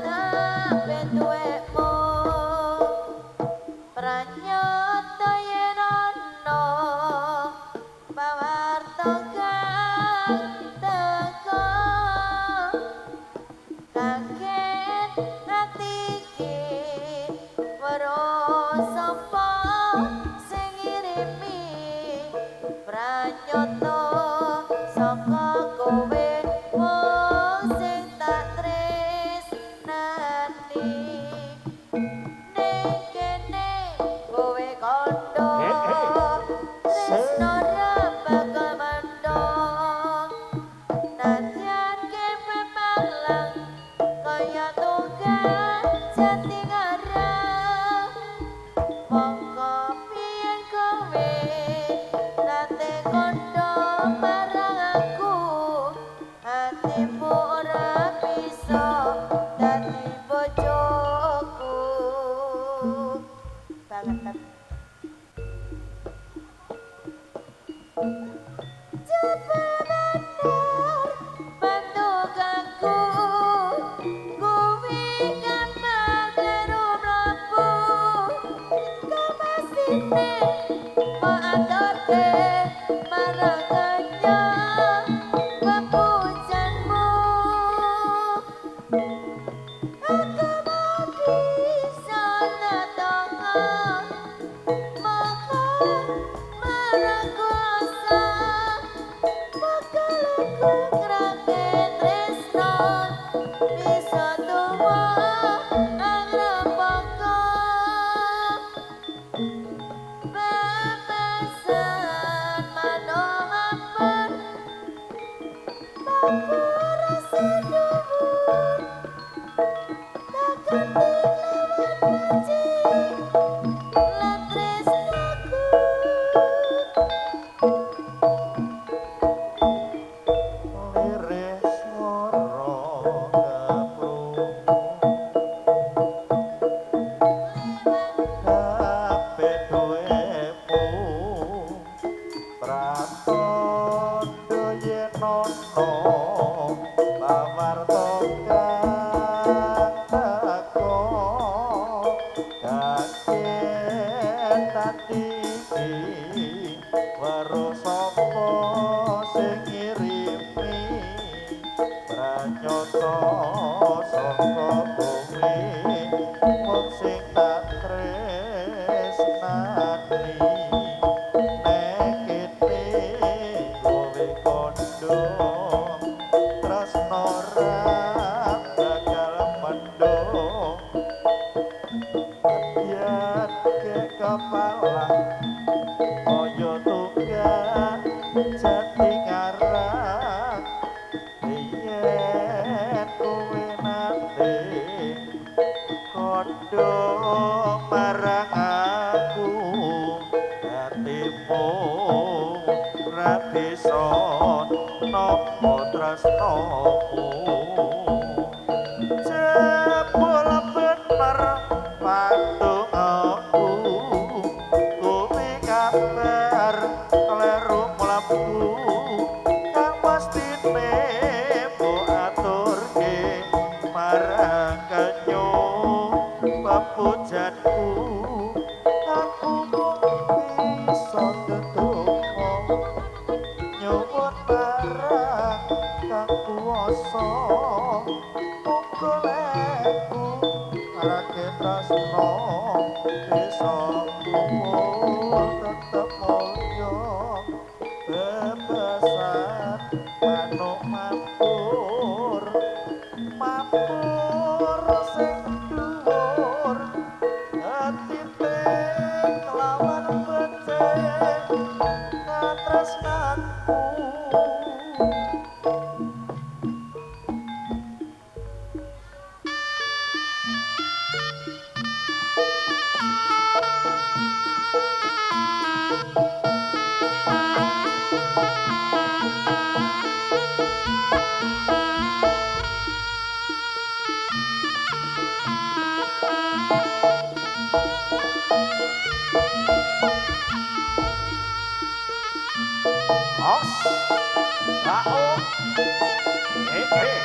Kabeh duwekmu pranyata yen ana pawarta kang teka kaget ati iki weruh sapa sing ngirimi pranyata saka kowe wong sing tak tresnani ning kene kowe kandha tresno ra bakal mendo nadyan kepepalang kaya tunggal jati ngarang mongko piyen kowe nate kandha marang aku atimu ora bisa dadi bojoku banget. Jebul bener pantukanku kuwi gampang kleru mlebu kepastine mbok aturke marang kanya pepujanmu aku mau bisa natanga maka marang kuasa bakal aku ngrake tresno bisa tuwa angrepaka bebesan manomapan mapura seduwur takkan lawan benci lan tresnaku. Lirih swara keprungu kabeh duwemu pratandha yen ana pawarta kang teka kaget ati iki weruh sapa sing ngirimi pranyata saka kowe wong sing tak tresnani nek kene kowe kandha tresno ra bakal mendo nadyan ke kepalang kaya tunggal jati ngarang yen kowe nate kandha marang aku atimu ra bisa nampa tresnaku jebul bener patungaku kowe kabar kleru mlebu kang pastine mbok aturke marang kanyo pepujanku aku mung bisa ndedonga nyuwun marang kang kuwasa muga leku ngrake tresna bisa kumpul tetep mulya bebesan manuk mapur mapur sing dhuwur atine kelawan becik katresnanku. Os. Lao. Eh, eh.